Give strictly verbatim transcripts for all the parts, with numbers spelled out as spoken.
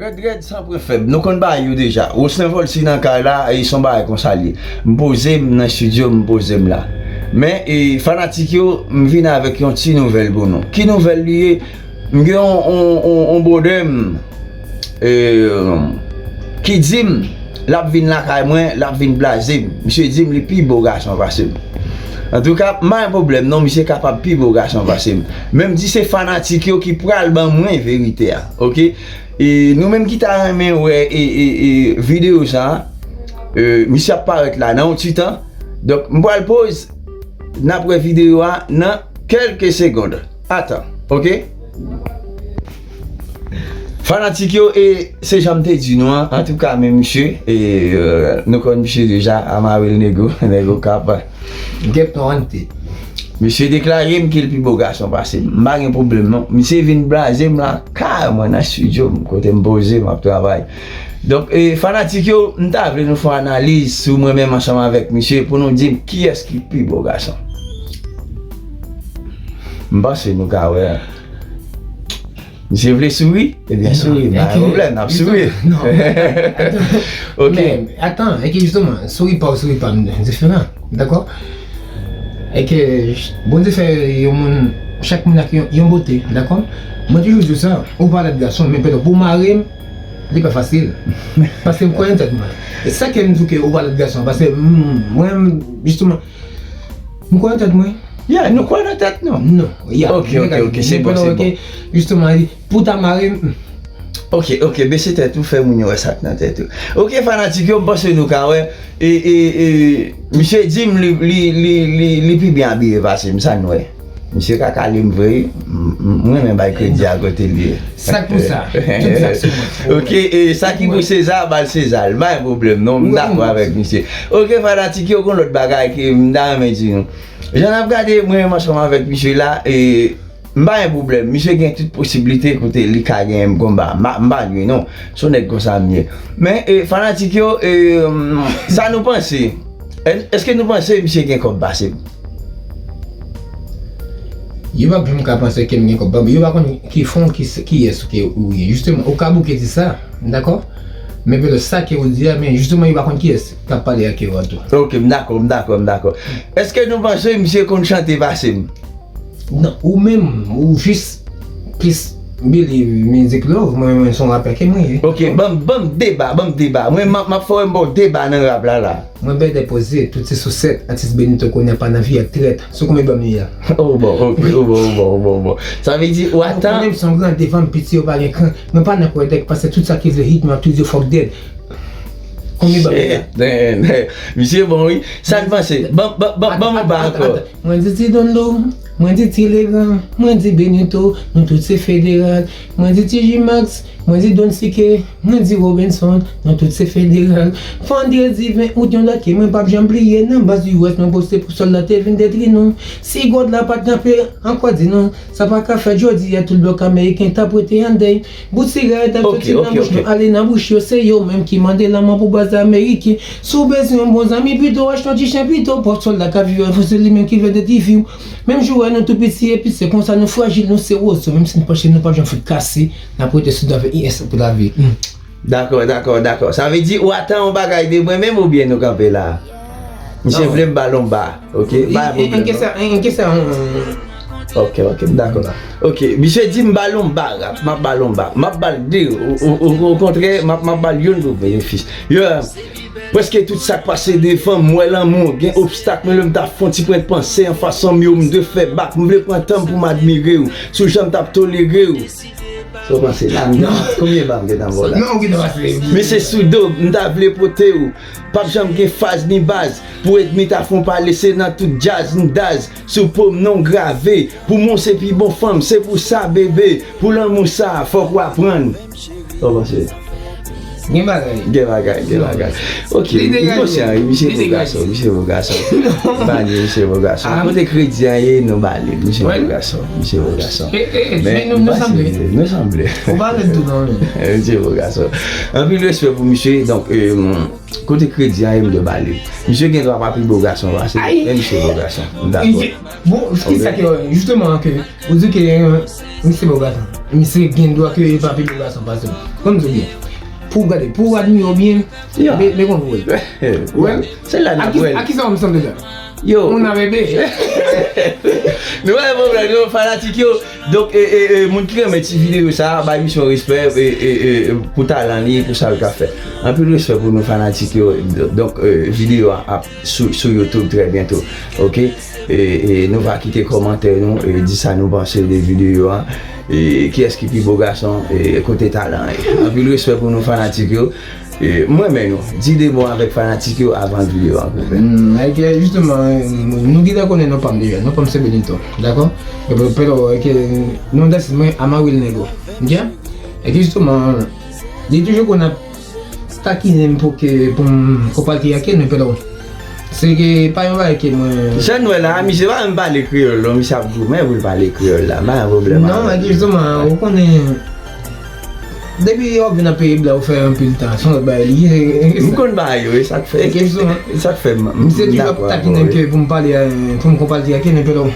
Rèd rèd san pwen fèb, nou konn bagay yo deja. Roslin Volcy nan kay la, e se yon bagay konsa l ye. M poze m nan estidyo, m poze m la. Men, e, fanatik yo, m vin avèk yon ti nouvèl pou nou. Ki nouvèl li ye? M gen yon, yon, yon, yon bwodè m, e, ki di m l ap vin lakay mwen, l ap vin blaze m. Misye di m li pi bo gason pase m. Antouka, m pa gen pwoblèm non, misye kapab pi bo gason pase m. Men m di se fanatik yo ki pral ban mwen verite a, oke? E nou menm ki ta renmen wè e, e, e, videyo sa a, e, misye ap parèt la nan yon ti tan. Donk, m pral poze, n ap wè videyo a nan kèlke segond. Atan, oke? Fanatik yo, e se jan m te di nou an, antouka, men misye, e, e, nou konn misye deja, Amawil Nego, Nego Kap. Get planted. Misye deklare m ke l pi bo gason pase m. M pa gen pwoblèm non. Misye vin blaze m la, kay mwen nan estidyo m, kote m poze, m ap travay. Donk, e, fanatik yo, m ta vle nou fè yon analiz sou mwen menm ansanm avèk misye pou nou di m kiyès ki pi bo gason. M panse nou ka wè. Misye vle souri? Ebyen, souri, pa gen pwoblèm, n ap souri. Non, atan. Oke. Men, atan, e ke jisteman, souri pa w, souri pa m, diferan, dakò? E ke Bondye fè yon moun, chak moun ak yon, yon bote, dakò? Mwen toujou di w sa, ou pa lèd gason, men petèt pou w mare m, li pa fasil. Paske m kwè nan tèt mwen. E sa ke m di w ke ou pa lèd gason, paske m, mwen, jisteman, m kwè nan tèt mwen. Yeah, nou kwè nan tèt nou. Non, yeah. Ok, ok, ok, se bon, se bon. Jisteman, pou ta mare m. Ok, ok, bese tèt ou, fè moun yo wè sa k nan tèt ou. Ok, fanatik yo, m panse nou ka wè. E, e, e, misye di m li, li, li, li, li pi byen abiye pase m, sa n wè. Misye ka kale m vre, m, m, m renmen bay kredi a kote l ye. Sa k pou sa? Tout sa k sou mwen. Ok, e sa ki pou Seza, ba l Seza l. M pa gen pwoblèm non, m dakò avèk misye. Ok, fanatik yo, gon lòt bagay ke m ta renmen di nou. Jan n ap gade, mwen menm ansanm avèk misye la, e m pa gen pwoblèm. Misye gen tout posiblite kote li ka genyen m konba. M pa, m pa nwi non. Se yon nèg konsa m ye. Men, e, fanatik yo, e, sa nou panse? È-, èske nou panse misye gen kòb pase m? Yo p ap janm ka panse ke m gen kòb. Yo pa konn ki fon, ki, kiyès ke ou ye. Jisteman, ou ka bouke di sa, dakò? Men petèt sa ke ou di a, men jisteman, yo pa konn kiyès k ap pale ak yo an tou. Ok, m dakò, m dakò, m dakò. Èske nou panse misye konn chante pase m? Non, ou menm, ou jis plis believe music love, mwen, mwen se yon rapè ke mwen ye. Ok, ban m, ban m deba, ban m deba. Mwen, m ap, m ap fè w wè m ba w deba nan rap la, la. Mwen bèdè poze, tout se sousèt, atis Benito kounye a pa nan vi ak trèt. Sou konbyen banm li a? Oh bon, ok, oh bon, oh bon, oh bon, oh bon. Sa vle di, ou atan. Ou konnen m se yon gran devan m piti yo pa gen kran. Mwen pa nan kwè dèk pase tout sa ki vle hit mwen ap toujou fòk dèd. Konbyen banm li a? Shit, man. Misye bon wi. Sa n panse? Ban, ban, ban, ban m ba ankò. Mwen di ti Don Lo, mwen di ti Legrand, mwen di Benito, nou tout se federal. Mwen di ti G-Max, mwen di Don Sike, mwen di Robinson, nou tout se federal. Vandredi ven out yon dat ke mwen p ap janm bliye, nan baz U S mwen poste pou sòlda te vin detri nou. Si God la pa t kanpe, ankò di nou, sa pa ka fèt jodi a, tout blòk ameriken t ap rete andèy. Bout sigarèt ap soti nan bouch nou, ale nan bouch yo, se yo menm ki mande lanmò pou baz ameriken. Si w bezwen yon bon zanmi, pito w achte yon ti chen pito, pòv sòlda k ap viv avè w, se li menm ki vle detwi vi w. Menm jan w wè nou tou piti epi se konsa nou frajil, nou se wozo, menm si n panche nou p ap janm fout kase, n ap rete sou do avèk I S pou lavi. Hmm. Dakò, dakò, dakò. Sa vle di ou atan yon bagay de mwen menm oubyen nou kanpe la? Misye vle m ba l yon ba, ok? Ba l pwoblèm non. Enke sa, enke sa, hmm. Ok, ok, m dakò. Ok, misye di m ba l yon ba rap, m ap ba l yon ba. M ap ba l de, ou, ou, ou, okontrè, m ap, m ap ba l youn pou benefis. Yeah. Prèske tout sa k pase devan m, m wè lanmou gen obstak, men lè m ta fè yon ti pwen panse an fason m yo, m dwe fè bak, m vle pran tan m pou m admire w, sou jan m t ap tolere w. Sa w panse la, m gen, konbyen ba m gentan ba w la? Non, ou gentan pase. Men se sou do, m ta vle pote w, p ap janm gen faz ni baz, pou ènmi ta fè w pale, se nan tout djaz m daz, sou po m non w grave, pou mwen w se pi bon fanm, se pou sa bebe, pou lanmou sa, fòk w aprann. Sa w panse? Gen bagay. Gen bagay, gen bagay. Ok, m konsyan, wi, misye bo gason, misye bo gason. M pa di misye bo gason. Kote kredi an ye, nou ba li, misye bo gason, misye bo gason. Men nou sanble. Nou sanble. Ou pa ret tou non. Misye bo gason. Anpil respè pou misye, donk, kote kredi an ye, m dwe ba li. Misye gen dwa pa pi bo gason pase, men misye bo gason. M dakò. Bon, ki sa ke, jisteman, ke ou di ke misye bo gason. Misye gen dwa ke li pa pi bo gason pase. Kòm di byen. Pou w gade, pou w admire w byen, men konn wè. Wè. Se la n ap wè. A kisa w sanble la? Yo. Moun a bebe. Nou wè pwoblèm yo, fanatik yo. Donk, e, e, e, moun ki renmen ti videyo sa, bay misye respè, e, e, e, pou talan li, pou sa l ka fè. Anpil respè pou nou fanatik yo. Donk, e, videyo a ap sou, sou YouTube trè byento. Ok? E, e, nou va kite kòmantè nou, e, di sa nou panse de videyo a. E, kiyès ki pi bo gason, e, kote talan ye. Anpil respè pou nou fanatik yo. E, m renmen nou. Di de mo avèk fanatik yo avan videyo a koupe. Hmm, e ke, jisteman, nou gentan konnen non pa m deja. Non pa m se Benito. Dakò? E, pe-, pero, e ke, non, that's mwen, Amawil Nego. Ok? E ke, jisteman, li toujou konn ap takinen m pou ke, pou m konpati ak el, men pero. Se ke pa yon bagay ke mwen. Jan n wè la, misye pa menm pale kreyòl non, misye ap goumen pou l pale kreyòl la, pa yon pwoblèm avèk li. Non, e ke jisteman, ou konnen, depi w ap vin nan peyi blan, ou fè anpil tan, se yon lòt bagay li ye. M konn bagay yo, e sa k fè. E ke jisteman, e sa k fè m, m, misye toujou ap takinen m ke pou m pale, e, pou m konpati ak el, men pero.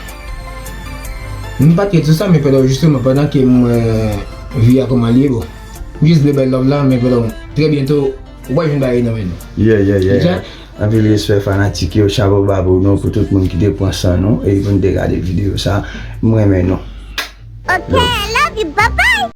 M pa t ret sou sa, men pero, jisteman, pandan ke m wè vi a kòman l ye, bon. Jis de bèl love la, men pero, trè byento, ou pral jwenn bagay nan men nou. Yeah, yeah, yeah. Anpil respè fanatik yo, chapo ba pou nou, pou tout moun ki te pran san nou, e pou n te gade videyo sa, m renmen nou. Ok, love you, bye bye.